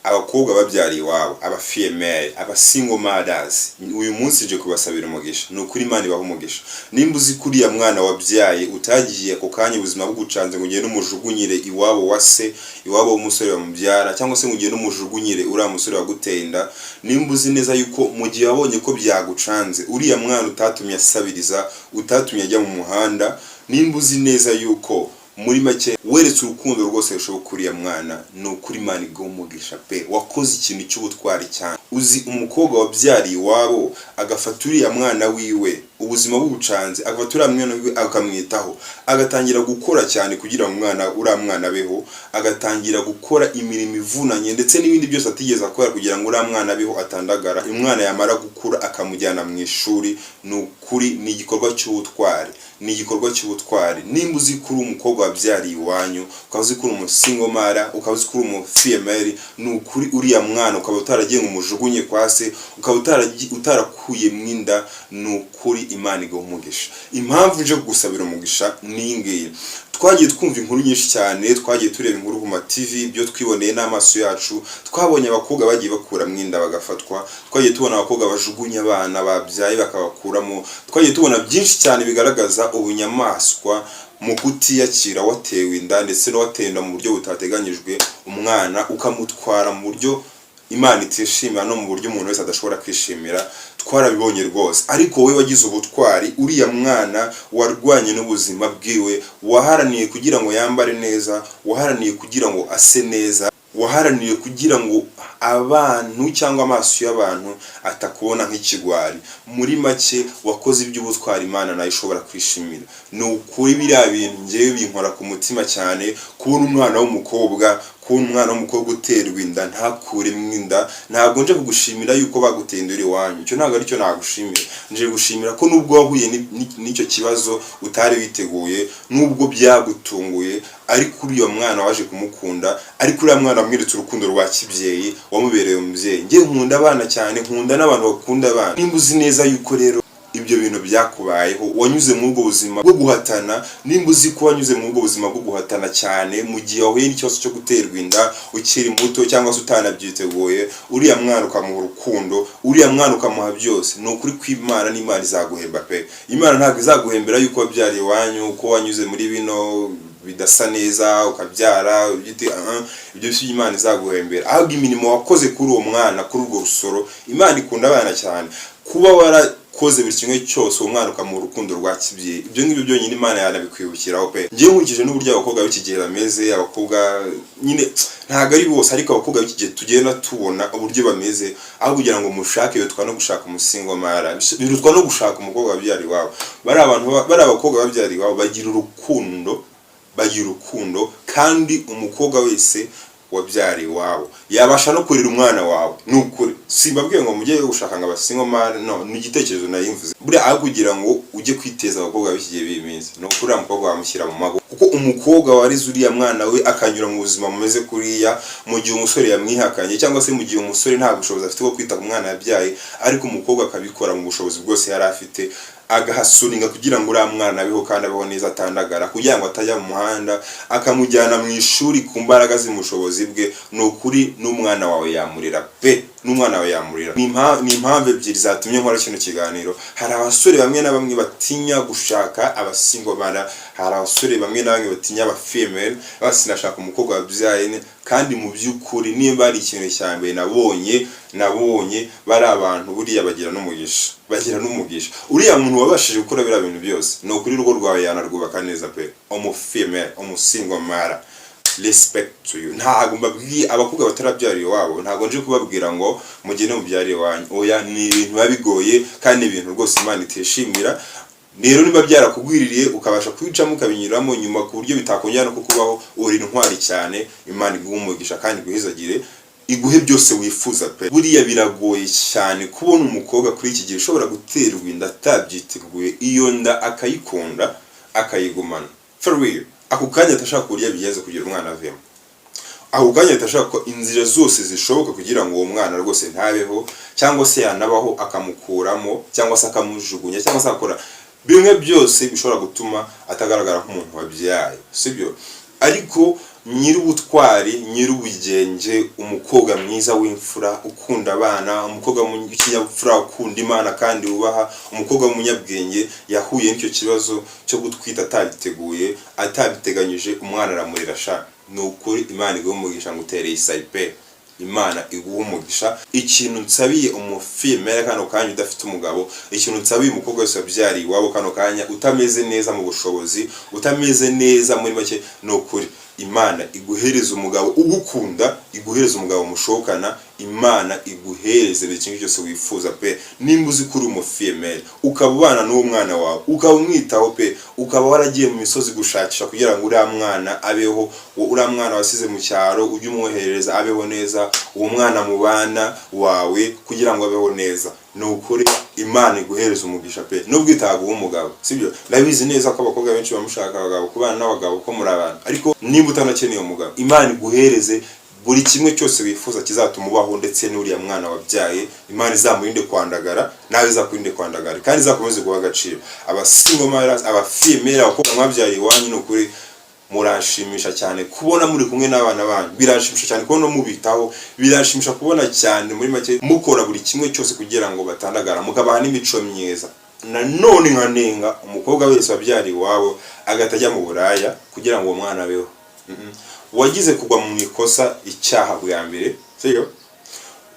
Abakobwa babyariye iwabo, aba female, aba single mothers, uyu munsi nje kubasabira umugisha. Ni ukuri, Imana ibaha umugisha. Nimba uzi ko uriya mwana wabyaye utagiye ako kanya ubuzima bugucanze ngo ugende umujugunyire iwabo wa se, iwabo w'umusore bamubyara, cyangwa se ngo ugende umujugunyire uriya musore waguteye inda, nimba uzi neza yuko mu gihe wabonye ko byagucanze, uriya mwana utatumye asabiriza, utatumye ajya mu muhanda, nimba uzi neza yuko muri make weretse urukundo rwose rushoboka uriya mwana, ni ukuri Imana iguha umugisha pe. Wakoze ikintu cy'ubutwari cyane. Uzi umukobwa wabyariye iwabo, agafata uriya mwana wiwe, ubuzima bubucanze, agafata uriya mwana wiwe akamwitaho, agatangira gukora cyane kugira ngo umwana, uriya mwana abeho, agatangira gukora imirimo ivunanye ndetse n'ibindi byose atigeze akora kugira ngo uriya mwana abeho atandagara, umwana yamara gukura akamujyana mu ishuri, ni ukuri ni igikorwa cy'ubutwari, ni igikorwa cy'ubutwari. Nimba uzi ko uri umukobwa wabyariye iwanyu, ukaba uzi ko uri umu single mother, ukaba uzi ko uri umu female, ni ukuri uriya mwana ukaba utaragiye ngo umujugunye kwa se, ukaba utarakuyemo inda, ni ukuri Imana iguha umugisha. Impamvu nje kugusabira umugisha ni iyi ngiyi: twagiye twumva inkuru nyinshi cyane, twagiye tureba inkuru ku ma TV, ibyo twiboneye n'amaso yacu. Twabonye abakobwa bagiye bakuramo inda bagafatwa, twagiye tubona abakobwa bajugunya abana babyaye bakabakuramo, twagiye tubona byinshi cyane bigaragaza ubunyamaswa mu kutiyakira watewe inda, ndetse n'uwatewe inda mu buryo butateganyijwe, umwana ukamutwara mu buryo Imana itishimira no mu buryo umuntu wese adashobora kwishimira. Twarabibonye rwose. Ariko wowe wagize ubutwari, uriya mwana warwanye n'ubuzima bwiwe, waharaniye kugira ngo yambare neza, waharaniye kugira ngo ase neza, waharaniye kugira ngo abantu cyangwa amaso y'abantu atakubona nk'ikigwari, muri make wakoze iby'ubutwari Imana nayo ishobora kwishimira. Ni ukuri biriya bintu ngewe binkora ku mutima cyane, kubona umwana w'umukobwa, kubona umwana w'umukobwa uterwa inda ntakuremo inda. Ntabwo nje kugushimira yuko baguteye inda uri iwanyu, icyo ntabwo aricyo nagushimira. Nje gushimira ko nubwo wahuye n'icyo kibazo utari witeguye, nubwo byagutunguye, ariko uriya mwana waje kumukunda, ariko uriya mwana wamweretse urukundo rwa kibyeyi, wamubereye umubyeyi. Njye nkunda abana cyane, nkunda n'abantu bakunda abana. Nimba uzi neza yuko rero ibyo bintu byakubayeho, wanyuze muri ubwo buzima bwo guhatana, nimba uzi ko wanyuze muri ubwo buzima bwo guhatana cyane mu gihe wahuye n'ikibazo cyo guterwa inda ukiri muto cyangwa se utanabyiteguye, uriya mwana ukamuha urukundo, uriya mwana ukamuha byose, ni ukuri kw'Imana n'Imana izaguhemba pe. Imana ntabwo izaguhembera yuko wabyariye iwanyu, ko wanyuze muri bino bidasa neza ukabyara ibyo si Imana izaguhembera, ahubwo imirimo wakoze kuri uwo mwana, kuri urwo rusoro. Imana ikunda abana cyane. Kuba warakoze buri kimwe cyose, uwo mwana ukamuha urukundo rwa kibyeyi, ibyo ngibyo byonyine Imana yanabikwibukiraho pe. Ngewe nkurikije n'uburyo abakobwa b'iki gihe bameze, abakobwa nyine ntabwo ari bose, ariko abakobwa b'iki gihe tugenda tubona uburyo bameze, aho kugira ngo mushake birutwa no gushaka umu single mother, birutwa no gushaka umukobwa wabyara iwabo. Bari abantu, bari abakobwa babyara iwabo bagira urukundo, bagira urukundo. Kandi umukobwa wese wabyara iwabo yabasha no kurera umwana wawe. Ni ukuri simbabwiye ngo mujye gushaka ngo aba single mother, no, ni igitekerezo nari mvuze. Buriya aho kugira ngo ujye kwiteza abakobwa b'iki gihe b'iyi minsi, ni ukuri uriya mukobwa wamushyira mu mago, kuko umukobwa warize uriya mwana we akanyura mu buzima bumeze kuriya, mu gihe umusore yamwihakanye, cyangwa se mu gihe umusore nta bushobozi afite bwo kwita ku mwana yabyaye, ariko umukobwa akabikora mu bushobozi bwose yari afite, agahasuninga kugira ngo uriya mwana abeho kandi abeho neza atandagara, kugira ngo atajya mu muhanda, akamujyana mu ishuri ku mbaraga z'ubushobozi bwe, ni ukuri n'umwana wawe yamurera pe, n'umwana wawe yamurera. Ni impamvu ebyiri zatumye nkora kino kiganiro. Hari abasore bamwe na bamwe batinya gushaka aba single mother, hari abasore bamwe na bamwe batinya aba female, basinashaka umukobwa wabyaye kandi mu by'ukuri nimba ari ikintu cya mbere nabonye, bari abantu buriya bagira n'umugisha, bagira n'umugisha. Uriya muntu wabashije gukora biriya bintu byose, ni ukuri urugo rwawe yanarwubaka neza pe. Umu female, umu single mother, respect to you. Ntabwo mbabwiye abakobwa batarabyara iwabo, ntabwo nje kubabwira ngo mugende mubyare iwanyu, oya. Ni ibintu biba bigoye kandi ni ibintu rwose Imana itishimira. Rero niba byarakugwiririye, ukabasha kubicamo, ukabinyuramo nyuma ku buryo bitakongera no kukubaho, uri intwari cyane. Imana iguhe umugisha kandi iguhezagire, iguhe byose wifuza pe. Buriya biragoye cyane kubona umukobwa kuri iki gihe ushobora guterwa inda atabyiteguye, iyo nda akayikunda, akayigumana for real, ako kanya atashaka uburyo abigenza kugira umwana avemo, ako kanya atashaka ko inzira zose zishoboka kugira ngo uwo mwana rwose ntabeho, cyangwa se yanabaho akamukuramo, cyangwa se akamujugunya, cyangwa se akora bimwe byose bishobora gutuma atagaragara nk'umuntu wabyaye, sibyo? Ariko Nyir'ubutwari, nyir'ubugenge, umukobwa mwiza w'imfura, ukunda abana, umukobwa w'ikinyabupfura, ukunda Imana kandi wubaha, umukobwa w'umunyabwenge, yahuye n'icyo kibazo cyo gutwita atabiteguye, atabiteganyije, umwana aramurera. Sha, ni ukuri Imana iguhe umugisha, ngo utereye isayi pe. Imana iguha umugisha. Ikintu nsabiye umufille-mère kano kanya udafite umugabo, ikintu nsabiye umukobwa wese wabyariye iwabo kano kanya utameze neza mu bushobozi, utameze neza muri make, ni ukuri Imana iguhereza umugabo ugukunda, iguhereza umugabo mushokana, Imana iguhereze buri kimwe cyose wifuza pe. Nimba uzi ko uri umufille-mère, ukaba ubana n'uwo mwana wawe, ukaba umwitaho pe, ukaba waragiye mu misozi gushakisha kugira ngo uriya mwana abeho, uriya mwana wasize mu cyaro ujye umwoherereza abeho neza, uwo mwana mubana wawe kugira ngo abeho neza, ni ukuri Imana iguhereza umugisha pe. Nubwo itaguha umugabo, sibyo? Ndabizi neza ko abakobwa benshi bamushaka abagabo, kubana n'abagabo, ko muri abantu. Ariko nimba utanakeneye umugabo, Imana iguhereze buri kimwe cyose wifuza kizatuma ubaho, ndetse n'uriya mwana wabyaye Imana izamurinde kwandagara, nawe izakurinde kwandagara, kandi izakomeze guha agaciro aba single mothers, aba female, abakobwa mwabyariye iwanyu. Ni ukuri muranshimisha cyane kubona muri kumwe n'abana banyu, biranshimisha cyane kubona mubitaho, biranshimisha kubona cyane muri make mukora buri kimwe cyose kugira ngo batandagara, mukabaha n'imico myiza. Nanone nkanenga umukobwa wese wabyariye iwabo agahita ajya mu buraya kugira ngo uwo mwana abeho. Wagize kugwa mu ikosa, icyaha bwa mbere, sibyo?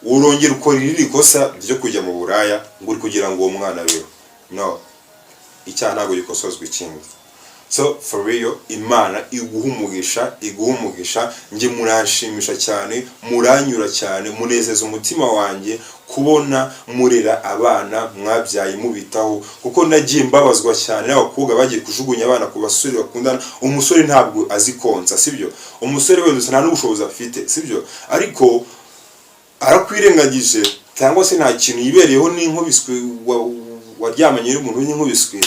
Urongera ukora irindi kosa ryo kujya mu buraya ngo uri kugira ngo uwo mwana abeho. No, icyaha ntabwo gikosozwa ikindi. So for real, Imana iguha umugisha, iguha umugisha. Njye muranshimisha cyane, muranyura cyane, munezeza umutima wanjye kubona murera abana mwabyaye, mubitaho, kuko nagiye mbabazwa cyane n'abakobwa bagiye kujugunya abana ku basore bakundana. Umusore ntabwo azi konsa, sibyo? Umusore wese nta n'ubushobozi afite, sibyo? Ariko arakwirengagije cyangwa se nta kintu yibereyeho, n'inkubiswe waryamanye n'umuntu w'inkubiswe,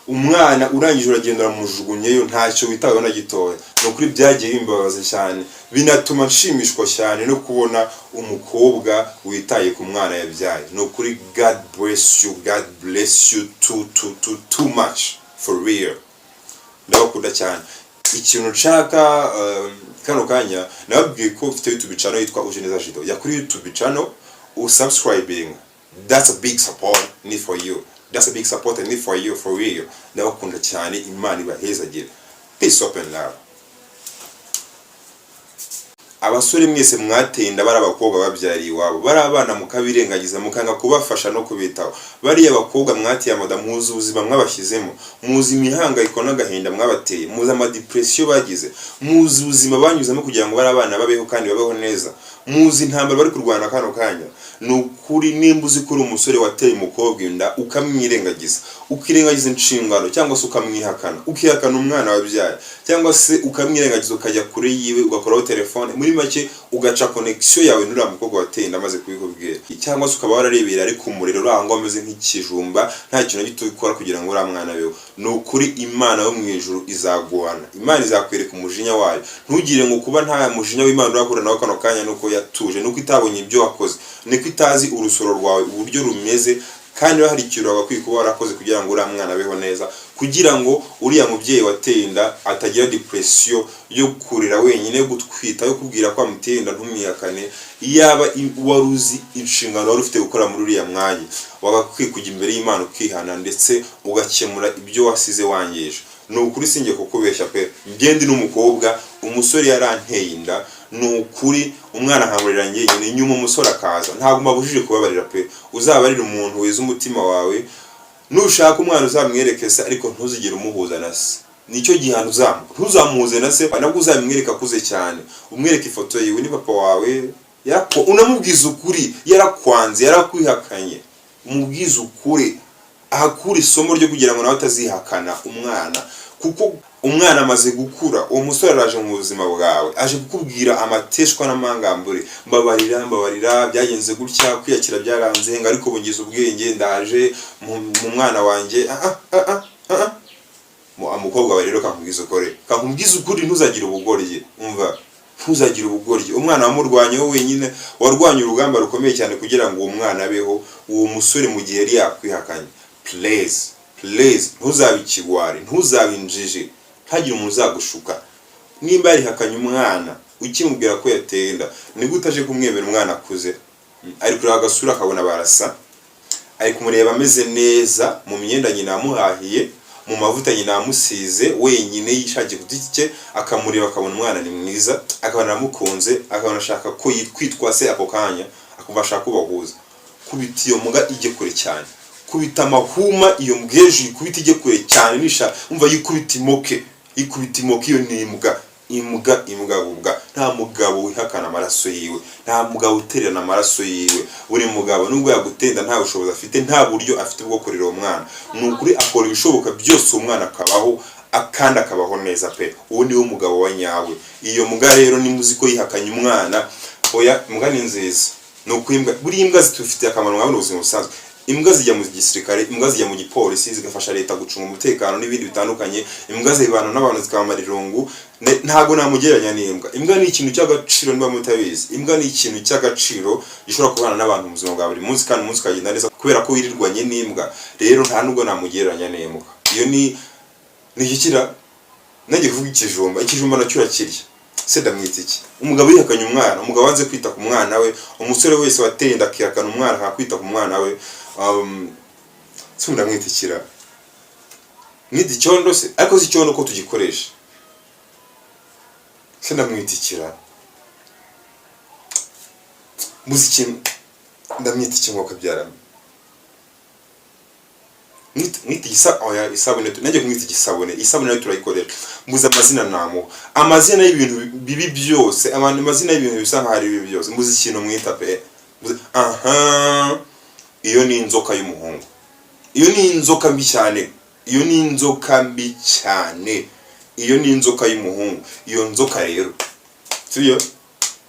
umwana urangije uragenda uramujugunyeyo, ntacyo witaweho na gitoya. Ni ukuri byagiye bimbabaza cyane, binatuma nshimishwa cyane no kubona umukobwa witaye ku mwana yabyaye. Ni ukuri God bless you, God bless you too, too, too, too much, for real. Ndabakunda cyane. Ikintu nshaka kano kanya, nababwiye ko mfite YouTube channel yitwa Ujeneza Jido. Ya kuri YouTube channel usubscribing, that's a big support need for you, that's a big support I need for you, for real. Ndabakunda cyane, Imana ibahezagire. Peace up and love. Abasore mwese mwateye inda bari abakobwa babyariye iwabo, bari abana, mukabirengagiza, mukanga kubafasha no kubitaho, bariya bakobwa mwateye amada, muzi ubuzima mwabashyizemo, muzi imihangayiko n'agahinda mwabateye, muzi amadepression bagize, muzi ubuzima banyuzemo kugira ngo bari abana babeho kandi babeho neza, muzi intambara bari kurwana kano kanya. Ni ukuri nimba uzi ko uri umusore wateye umukobwa inda, ukamwirengagiza, ukirengagiza inshingano, cyangwa se ukamwihakana, ukihakana umwana wabyaye, cyangwa se ukamwirengagiza, ukajya kure yiwe, ugakoraho telefone, muri make ugaca connection yawe n'uriya mukobwa wateye inda amaze kubikubwira, cyangwa se ukaba wararebera ariko umuriro uri aho ngaho umeze nk'ikijumba, nta kintu na gito ukora kugira ngo uriya mwana abeho, ni ukuri Imana yo mu ijuru izaguhana, Imana izakwereka umujinya wayo. Ntugire ngo kuba nta mujinya w'Imana urakura nawe kano kanya nuko yatuje, nuko itabonye ibyo wakoze, niko itazi urusoro rwawe uburyo rumeze. Kandi hari ikintu wagakwiye kuba warakoze kugira ngo uriya mwana abeho neza, kugira ngo uriya mubyeyi wateye inda atagira depression yo kurira wenyine, yo gutwita, yo kubwira ko amuteye inda ntumwihakane. Iyaba wari uzi inshingano wari ufite gukora muri uriya mwanya, wagakwiye kujya imbere y'Imana ukihana, ndetse ugakemura ibyo wasize wangije. Ni ukuri sinjye kukubeshya pe, ngende n'umukobwa, umusore yaranteye inda, ni ukuri umwana nkamurera njyenyine, nyuma umusore akaza. Ntabwo mbabujije kubabarira pe, uzabarire umuntu weza umutima wawe. Nushaka umwana uzamwereke se, ariko ntuzigere umuhuza na se. Nicyo gihano uzamuha, ntuzamuhuze na se. Nabwo uzamwereka akuze cyane, umwereke ifoto yiwe, ni papa wawe, unamubwiza ukuri, yarakwanze, yarakwihakanye, umubwize ukuri, ahakura isomo ryo kugira ngo nawe atazihakana umwana, kuko umwana amaze gukura. Uwo musore araje mu buzima bwawe, aje kukubwira amateshwa n'amangambure: "Mbabarira, mbabarira, byagenze gutya, kwiyakira byaranze, ngo ariko ubu ngize ubwenge, ndaje mu mwana wanjye." Ah, ah, ah, ah, ah. Umukobwa wawe rero, kankubwiza ukuri, kankubwiza ukuri, ntuzagire ubugoryi. Umva, ntuzagire ubugoryi. Umwana wamurwanyeho wenyine, warwanye urugamba rukomeye cyane kugira ngo uwo mwana abeho. Uwo musore mu gihe yari yakwihakanye, please, please, ntuzabe ikigwari, ntuzabe injiji, ntagire umuntu uzagushuka. Nimba yarihakanye umwana ukimubwira ko yateye inda, ni gute aje kumwemera umwana akuze? Ari kureba agasura akabona barasa, ari kumureba ameze neza mu myenda nyina yamuhahiye, mu mavuta nyina yamusize wenyine yishakiye ku giti cye, akamureba akabona umwana ni mwiza, akabona aramukunze, akabona ashaka ko kwitwa se ako kanya, akumva ashaka kubahuza. Kubita iyo mbwa ijye kure cyane, kubita amahuma iyo mbwejo, ikubita ijye kure cyane, nisha umva yikubita imoke, ikubita imoke. Iyo ni imbwa, imbwa, imbwa bubwa. Nta mugabo wihakana amaraso yiwe, nta mugabo utererana amaraso yiwe. Buri mugabo nubwo yagutenda, nta bushobozi afite, nta buryo afite bwo kurera uwo mwana, ni ukuri akora ibishoboka byose uwo mwana akabaho kandi akabaho neza pe. Uwo niwe mugabo wa nyawe. Iyo mbwa rero nimuzi ko yihakanye umwana, oya, imbwa ni nziza. Ni ukuri imbwa, buriya imbwa zitufitiye akamaro nka buno buzima busanzwe. Imbwa zijya mu gisirikare, imbwa zijya mu gipolisi, zigafasha leta gucunga umutekano n'ibindi bitandukanye. Imbwa zibana n'abantu zikabamara irungu. Ntabwo namugereranya n'imbwa. Imbwa ni ikintu cy'agaciro, niba mutabizi. Imbwa ni ikintu cy'agaciro gishobora kubana n'abantu mu buzima bwa buri munsi, kandi umunsi ukagenda neza kubera ko wirirwanye n'imbwa. Rero nta nubwo namugereranya n'imbwa. Iyo ni igikira nanjye kuvuga ikijumba, ikijumba nacyo urakirya se? Ndamwita iki? Umugabo yihakanye umwana, umugabo wanze kwita ku mwana we, umusore wese wateye inda akihakana umwana, akakwita ku mwana we, se ndamwita ikira? Mwita icyondo se? Ariko si icyondo ko tugikoresha se? Ndamwita ikira? Muzi ikintu, ndamwita iki ngo kabyaramo? Mwita igisa, oya, isabune nanjye kumwita igisabune, isabune nayo turayikoresha. Mbuze amazina namuha, amazina y'ibintu bibi byose, abantu amazina y'ibintu bisa nkaho ari bibi byose. Mbuze ikintu mwita pe. Aha, iyo ni inzoka y'umuhungu, iyo ni inzoka mbi cyane, iyo ni inzoka mbi cyane, iyo ni inzoka y'umuhungu. Iyo nzoka rero, sibyo?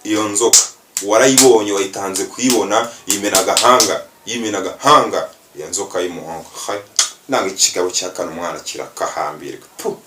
Iyo nzoka warayibonye, wayitanze kuyibona, yimena agahanga, yimena agahanga iyo nzoka y'umuhungu. Hai, nanga ikigabo cyakana umwana kirakahambirwa. Puh.